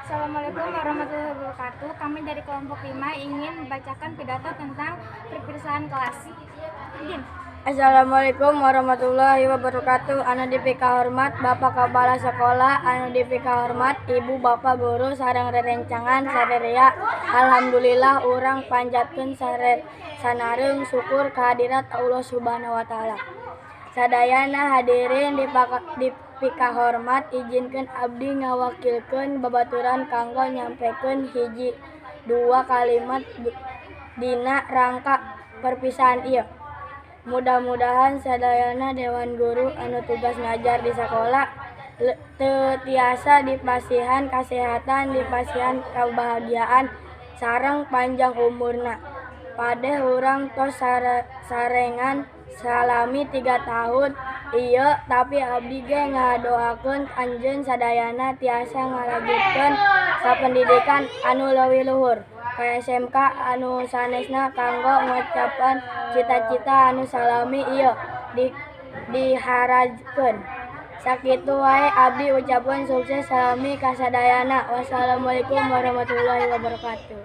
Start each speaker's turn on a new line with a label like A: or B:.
A: Assalamualaikum warahmatullahi wabarakatuh. Kami dari kelompok 5 ingin membacakan pidato tentang perpisahan kelas. Izin.
B: Assalamualaikum warahmatullahi wabarakatuh. Anu dipikahormat Bapak Kepala Sekolah, anu dipikahormat Ibu Bapak guru sareng rerencangan sadaya. Alhamdulillah urang panjatkeun sanareung syukur kehadirat Allah Subhanahu wa taala. Sadayana hadirin dipikahormat, ijinkeun abdi ngawakilkeun babaturan kanggo nyampekeun hiji dua kalimat dina rangka perpisahan ieu. Mudah-mudahan sadayana dewan guru anu tugas ngajar di sakola teu tiasa dipasihan kasehatan, dipasihan kabahagiaan sareng panjang umurna. Padeh urang tos sarengan salami 3 tahun ieu, tapi abdi ge ngadoakeun anjeun sadayana tiasa ngalajutkeun sapendidikan anu leuwih luhur ka SMK anu sanesna kanggo ngacapan cita-cita anu salami ieu diharajkeun. Sakitu wae abdi ucapkeun, sukses salami ka sadayana. Wassalamualaikum warahmatullahi wabarakatuh.